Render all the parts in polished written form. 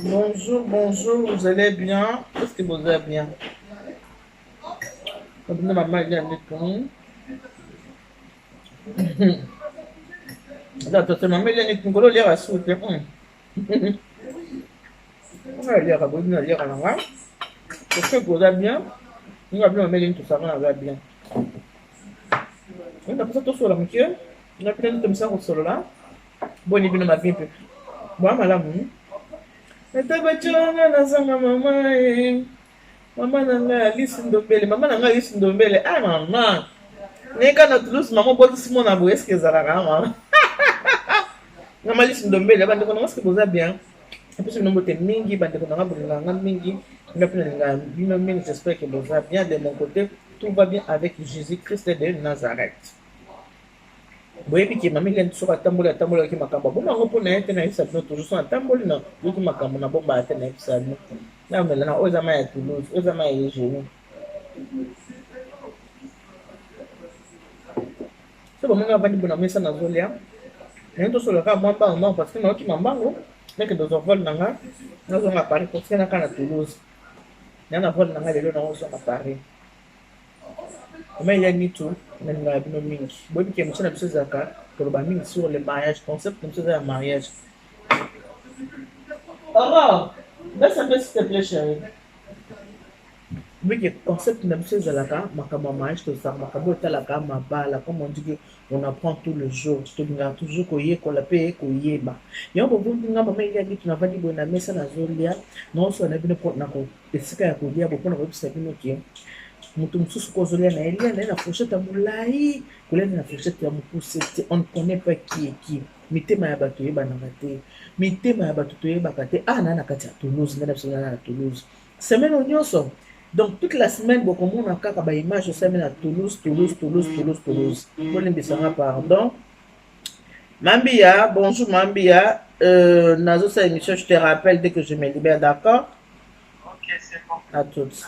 Bonjour, bonjour, vous allez bien? Est-ce que vous allez bien? Maman, il y a Mama Eliane nkolo oliaka suku te. Nga aliaka boye bino aliaka na nga. J'espère que oza bien. Nga bino mama Eliane tosaka naza bien. Nga mposa tosolola moke. Nga mpe nani tomisa kosolola. Boni bino mabe mpe. Bwa malamu. Natabatyonga nazanga mama e. Mama na ngai Alice Ndombele, mama na ngai Alice Ndombele. Ah mama. Neka na Toulouse mama obotisi mwana boye eske ezalaka mama. Mama Alice Ndombele, bandeko na nga eske boza bien? Napesi bino mbote mingi, bandeko na nga bolingaka nga mingi. Nga mpe nalingaka bino mingi, j'espère que boza bien. De mon côté, tout va bien avec Jésus-Christ de Nazareth. Boyebi ke mama Eliane soki atamboli atambolaki makambo abomba yango mpo na ye te, nayebisa bino toujours soki atamboli na yoki makambo na bombaka te, nayebisa bino namela na oyo eza mai ya Toulouse, oyo eza mai ya Eugenie. So bomoni avandi bona mesa nazolia naye tosolola kaka mwa mbango mbango parce que nayoki mambango nakende ozwa vol na nga nazonga Paris kotika naka na Toulouse na na vol na nga lelo naozonga Paris. Mama Eliane Nitu, nalingaka bino mingi. Boyebi ke émission na biso ezalaka koloba mingi sur le mariage, concept na biso eza ya mariage. Aurore, baisse un peu s'il te plaît chérie. Boyebi ke concept na biso ezalaka makambo ya mariage, tozalaka makambo oyo etalaka mabala, comme on dit que on apprend tout le jour, tolingaka toujours koyekola mpe koyeba. Yango bovundi nga mama Eliane Nitu navandi boye na mesa nazolia, naosola na bino mpo na esika ya kolia bo mpona koyebisa bino ke moto mosusu ko ozolia na ye, lia na ye na fourchette ya molai, kolia na fourchette ya mokuse te. On ne connaît pas qui est qui. Mitema ya bato toyebanaka te, mitema ya bato toyebaka te. Ah, na na kati ya Toulouse, ngai na biso na na Toulouse semaine oyo nyonso, donc toute la semaine bokomona kaka ba image osalemi na Toulouse, Toulouse, Toulouse, Toulouse, Toulouse. Bolimbisanga, pardon. Mambia, bonjour Mambia. Nazosala émission, je te rappelle dès que je me libère, d'accord? Ok, c'est bon. À toutes.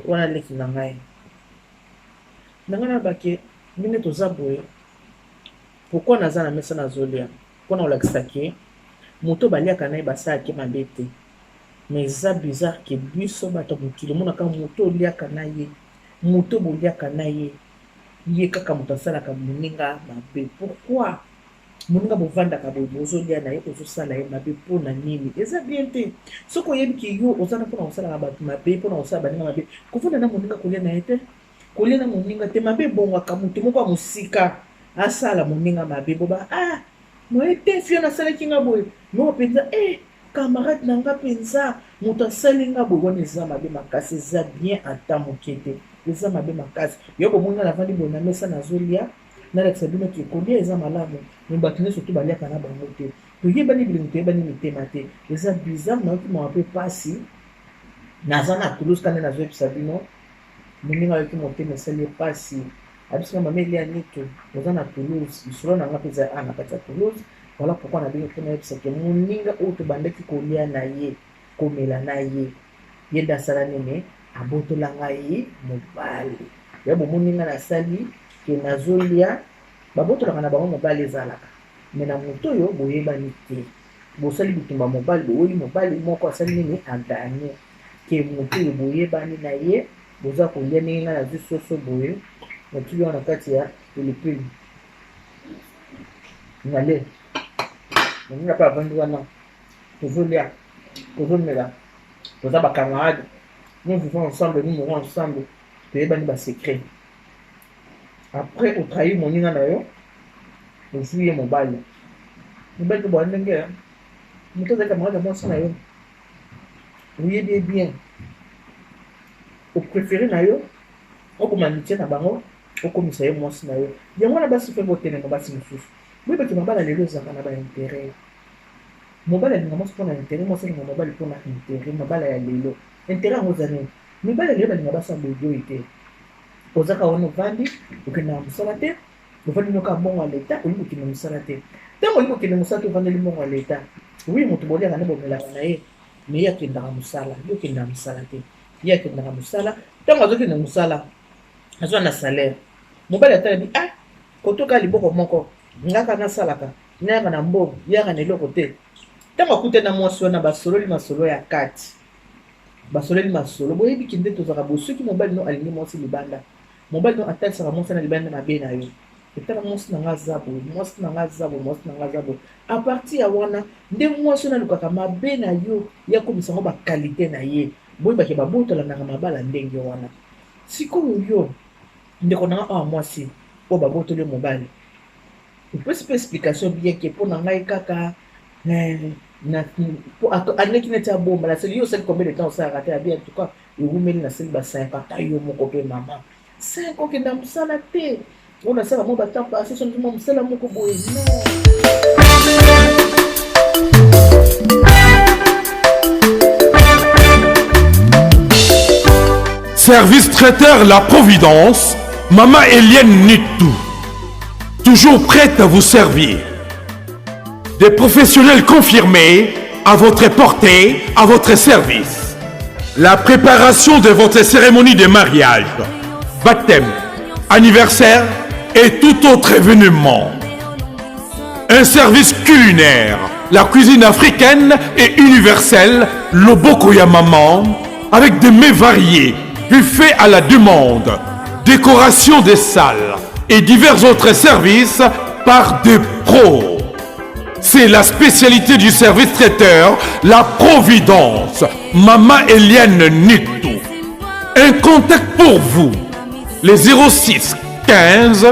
Wana leki na ngai. Na ngai nabake ndenge toza boye. Pourquoi naza na mesa nazolia? Mpona kolakisa ke moto baliaka na ye basalaki mabe te. Mais eza bizarre ke biso bato ya mokili omonaka moto oliaka na ye, moto boliaka na ye, ye kaka moto asalaka moninga mabe. Pourquoi? Moninga bovandaka boye bozolia na ye ozosala ye mabe mpo na nini? Eza bien te. Soki oyebi ke yo oza na mpona kosalaka bato mabe, mpona kosala baninga mabe, kovanda na moninga kolia na ye te, kolia na moninga te. Mabe ebongaka moto moko ya mosika asala moninga mabe, boba ah moye te fio nasalaki nga boye moko mpenza eh camarade na nga mpenza moto asali nga boye, wana eza mabe makasi, eza bien ata moke te, eza mabe makasi. Yo bomoni nga navandi boye na mesa nazolia, nalakisa bino ke kolia eza malamu, me bato nyonso tu baliaka na bango te. Toyebani bilengi, toyebani mitema te. Eza bizarre, nayoki mawa mpe pasi. Naza na Toulouse kande nazoyebisa bino, moninga ayoki motema esali ye pasi. Abisi nga mama Elia Nitu, oza na Toulouse, lisolo na nga mpe eza awa na kati ya Toulouse. Voilà pourquoi nabengi mpo nayebisa ke moninga oyo tobandaki kolia na ye, komela na ye, ye nde asala nini, abotola ngai mobali. Ya bomoni nga nasali ke nazolia, babotolaka na bango mobali ezalaka me na moto oyo boyebani te, bosali bitumba mobali, boweli mobali moko asali nini, aganye ke moto oyo boyebani na ye, boza kolia ndenge ngai nazwi soso boye natuli wana na kati ya pilipili nale moninga mpe avandi wana, tozolia tozomela, toza bacamarade, nous vivons ensemble, nous mourons ensemble, toyebani basecret. Après otrahir moninga na yo, ozwi ye mobali, mobali mpe boya ndenge moto azali camarade ya mwasi na yo, oyebi ye bien, opréféré na yo okoma amitié na bango, okomisa ye mwasi na yo. Yango wana basi mpe botelema, basi mosusu boyebaki mabala lelo ezalaka na baintérêt. Mobali alinga mwasi mpona intérêt, mwasi alinga mobali mpona intérêt. Mabala ya lelo intérêt yango eza nini? Mibali ya lelo balinga basi ya boyboyi te. Ozaka wana ovandi, okendaka mosala te, ovandi noka mbongo ya leta, olingi kokende mosala te. Ntango olingi kokende mosala te, ovandeli mbongo ya leta. Wi, moto boliaka nde bomelaka na ye, me ye akendaka mosala, yo okendaka mosala te. Ye akendaka mosala, ntango azokende mosala azwa na salaire. Mobali atalabi ah kotoka liboko moko ngaka nasalaka nayaka na mbongo yaka na eloko te. Ntango akutani na mwasi wana, basololi masolo ya kati, basololi masolo. Boyebi ki nde tozalaka boye, soki mobali no alingi mwasi libanda, mobali no atalisaka mwasi na libanda mabe na yo. Etala mwasi na nga aza boye, mwasi na nga aza boye, mwasi na nga aza boye. A partir ya wana nde mwasi wana alukaka mabe na yo, ye akomisa yango ba qualite na ye. Boyebake babotolanaka mabala ndenge wana. Sikoyo yo ndeko na nga awa mwasi oyo babotoli yo mobali, opesi mpe explication bien ke mpo na ngai kaka alingaki neti abomba naseli yo osali combien de temps osalaka te abi en tout cas ewumeli nasali ba 5 ans ata yo moko mpe mama 5 ans okenda mosala te oyo nasala mwa batemp passe so mwa mosala moko boye non. Service traiteur La Providence, Maman Eliane Nitou, toujours prête à vous servir. Des professionnels confirmés à votre portée, à votre service. La préparation de votre cérémonie de mariage, baptême, anniversaire et tout autre événement. Un service culinaire, la cuisine africaine et universelle, le Maman, avec des mets variés, buffet à la demande, décoration des salles et divers autres services par des pros. C'est la spécialité du service traiteur, la Providence, Maman Eliane Nitou. Un contact pour vous, les 06 15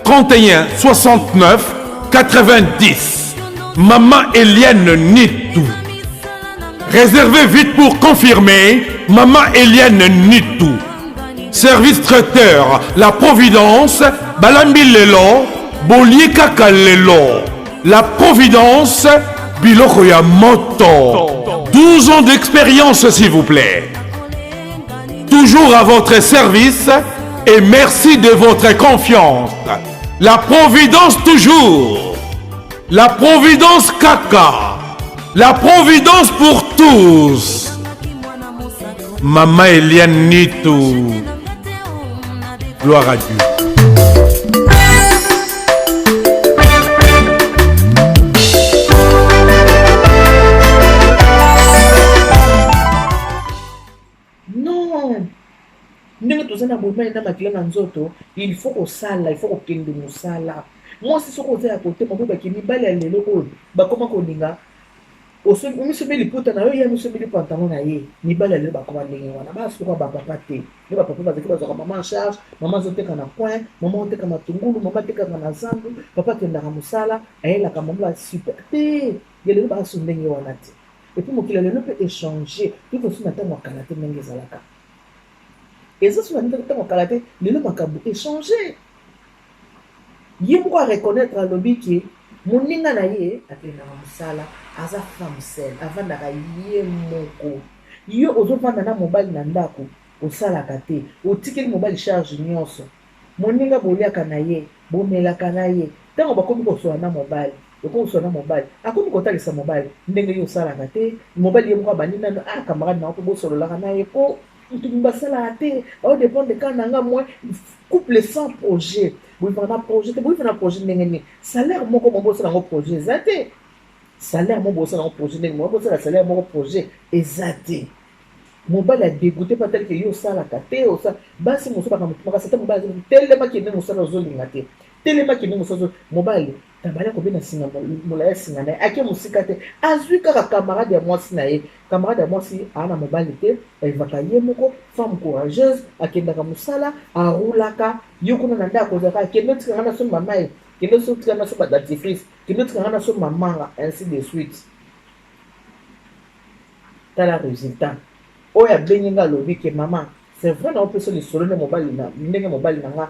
31 69 90. Maman Eliane Nitou. Réservez vite pour confirmer, Maman Eliane Nitou. Service traiteur, la Providence, Balambi Lelo, Bolie Kaka Lelo. La Providence, Biloko ya Moto. 12 ans d'expérience, s'il vous plaît. Toujours à votre service et merci de votre confiance. La Providence toujours. La Providence Kaka. La Providence pour tous. Maman Eliane Nitou. Gloire à Dieu. Non, ndenge toza na bomai na makila na nzoto, il faut kosala, il faut kokende mosala. Mwasi soki oza ya kotema, boyebaki mibali ya lelo oyo bakoma kolinga omisomi liputa na yo, ye amisomi pantalon na ye. Mibali ya lelo bakoma ndenge wana, basuka bapapa te. Nde bapapa bazalaki bazwaka mama en charge, mama azoteka na coin, mama oteka matungulu, mama atekaka na zandu, papa akendaka mosala, ayelaka mama ba super te. Ya lelo basu ndenge wana te. Et puis mokili ya lelo mpe echange, tokoki na ntango ya kala te ndenge ezalaka. Eza so na ntango ya kala te, lelo makambo echange. Ye moko a reconnaître, alobi ke moninga na ye akendaka mosala, aza femme seule, avandaka ye moko. Yo ozovanda na mobali na ndako, osalaka te, otikeli mobali charge nyonso. Moninga boliaka na ye, bomelaka na ye, ntango bakomi kosola na mobali, okomi kosola na mobali, akomi kotalisa mobali ndenge yo osalaka te. Mobali ye moko abandi nano, ah, camarade na yo mpe bosololaka na ye ko mutu basalaka te, aodépendre kaka na nga. Moi couple sans projet, boyivaka na projet te. Boyiva na projet ndenge nini? Salaire moko mo bosala yango projet eza te. Salaire moko bosala yango projet ndenge moko bosala salaire moko projet eza te. Mobali adégoûté mpo atalike yo osalaka te. Osala basi mosusu baka motu makasi ata mobali telema kende mosala, ozolinga te, telema kende mosala. Mobali tabali akobenda singa molai ya singa na ye, ake mosika te, azwi kaka camarade ya mwasi na ye. Camarade ya mwasi aa na mobali te, ayivaka ye moko, femme courageuse, akendaka mosala, arulaka. Yo kuna na ndako ozalaka, kende otikanga nasomba mai, kende otikanga nasomba dentifrice, kende otikanga nasomba manga, ainsi de suite. Tala résultat oyo abengi nga, alobi ke mama, c'est vrai, na opesa lisolo nde mobali na ndenge mobali na nga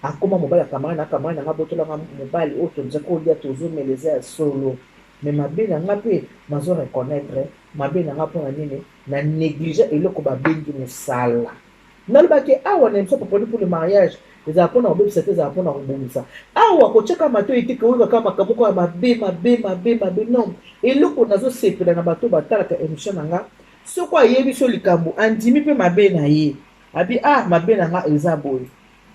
akoma mobali ya camarade na camarade na nga, botolanga mobali oyo tozaki kolia, tozomela. Eza ya solo, mais mabe na nga mpe nazo reconnaître mabe na nga. Mpona nini na néglige eloko babengi mosala? Nalobaki awa na émission Popoli pour le mariage, ezala mpona kobebisa te, ezala mpona kobongisa. Awa kotiaka matoi te, koyokaka makambo moko ya mabe mabe mabe mabe, non. Eloko nazosepela na bato batalaka émission na nga, soki ayebi so likambo, andimi mpe mabe na ye, abi ah, mabe na nga eza boye,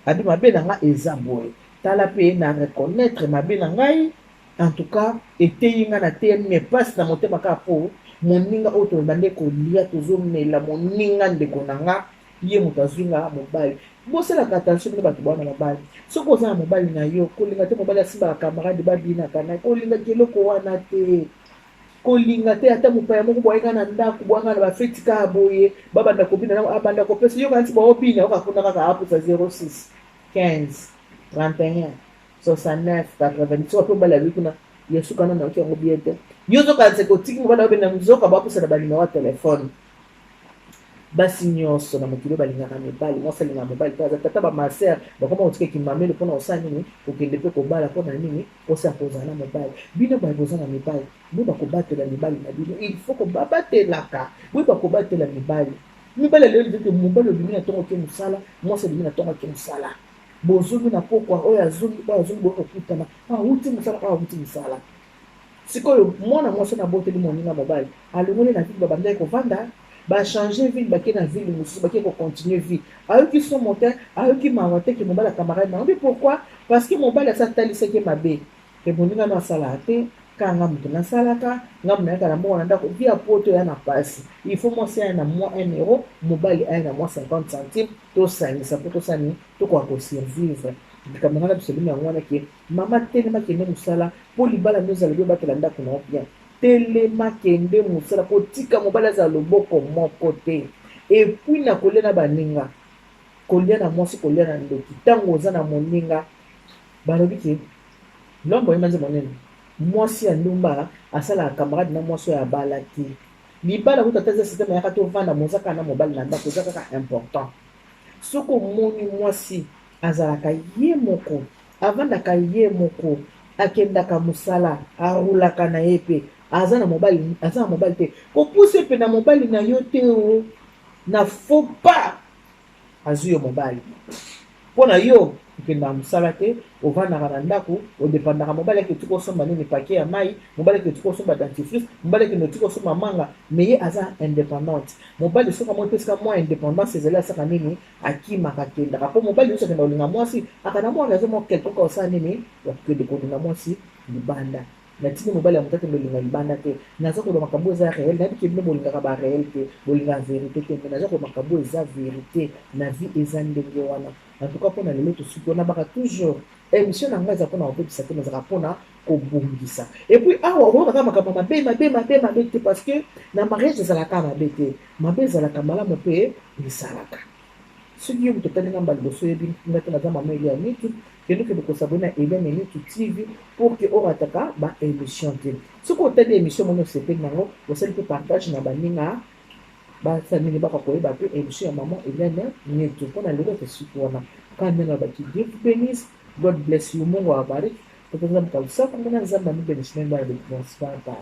abi mabe na nga eza boye, tala mpe na reconnaître mabe na ngai. En tout cas eteyi nga na teyami mais pasi na motema kaka po moninga oyo tobande kolia tozomela moninga ndeko na nga ye moto azwi nga mobali. Bosalaka attention bino bato boa na mobali, soki oza na mobali na yo kolinga te mobali asimbaka camarade babinaka na kolingaka eloko wana te, kolinga te ata mopaya moko boyaka na ndako boyaka na bafeti kaka boye babanda kobina na abanda kopesa yoka nti baobina yoka kuna kaka apusa 06 15 31 69 80 soki mpe mobali alobi kuna ya suka nano nayoki yango bien te, yo ozokanisa ke otiki mobali aobenda nzoka bapusa na banimero ya telefone. Basi nyonso na mokili oyo balingaka mibali, mwasi alingaka mobali te, aza tata ba ma sœur bakoma kotika kimamelo mpona kosala nini? Kokende mpe kobala mpona nini? Mposa ya kozala na mobali. Bino baye boza na mibali, boyeba kobatela mibali na bino, il faut kobabatelaka, boyeba kobatela mibali. Mibali ya lelo eza te mobali obimi na ntongo oke mosala, mwasi abimi na ntongo ake mosala, bozongi na pokwa, oyo azongi oyo azongi, boye kokutana, awuti mosala oyo awuti mosala. Sikoyo mwana mwasi wana aboteli moninga mobali, alongoli na ville babandaki kovanda, ba changer ville bake na ville mosusu, bake ko continuer vie. Ayoki somo te, ayoki mawa te ke mobali ya camarade na ye. Pourquoi? Parce que mobali asi atalisaki ye mabe ke moninga no asalaka te, kaka nga moto nasalaka, nga moto nayaka na mbongo na ndako. Vie ya poto eya na pasi, il faut mwasi aya na mwa 1 euro, mobali aya na mwa 50 centimes, tosangisa mpo tosala nini, tokoka ko survivre. Likambo nga na biso bino yango wana ke mama telema kende mosala po libala nde ozala bien, obatela ndako na yo bien. Telema kende mosala, kotika mobali azala loboko moko te. Et puis na kolia na baninga, kolia na mwasi, kolia na ndoki. Tango oza na moninga, balobi ke lombo oyemba nzembo nini? Mwasi ya ndumba asalaka camarade na mwasi oyo abala te. Libala kutu ata eza système yaka tovanda, mais oza kaka na mobali na ndako, eza kaka important. Soki omoni mwasi azalaka ye moko, avandaka ye moko, akendaka musala, a roulaka na ye pe, aza na mobali, aza na mobali te, ko pousser pe na mobali na yo te oh, na faux pas azui yo mobali. Po na yo okendaka musala te, ovandaka na ndaku, o dependaka mobali akende tika osomba nini, paquet ya mayi, mobali akende tika osomba dentifrice, mobali akende tika osomba manga, mais ye aza independante. Mobali soki amoni pe esika mua independance ezali asaka nini? Akimaka akendaka po mobali nionso akenda kolinga muasi aka na mua raison moko quelconque akosala nini? Ya kokende kolinga muasi libanda. Natindi mobali ya moto akende kolinga libanda te. Naza koloba makambo oyo eza reel, nayebi ke bino bolingaka ba reel te, bolingaka verite te mais naza koloba makambo oyo eza verite na vie eza ndenge wana. En tout cas pona lelo tosuki wana baka toujours emission na ngai eza pona kobebisa te mais ezalaka pona kobongisa. Et puis awa okoyoka kaka makambo ya mabe mabe mabe mabe te parce que na mariage ezalaka kaka mabe te, mabe ezalaka malamu pe ezalaka. Soki yo moto otali nga mbala liboso oyebi nga te naza maman Elia Nitu, kende okende ko s'abonner na Eliane Nitu TV pour que orataka ba emission te. Soki otali emission omoni osepeli nango, osali pe partage na baninga basala nini baka koyeba pe emission ya maman Eliane Nitu. Pona lelo tosuki wana. Kaka ndenge nalobaki Dieu vous benisse, God bless you, Mungu awabariki. Tata Nzambe kabisa, komona Nzambe amibenisi na bana bye bye.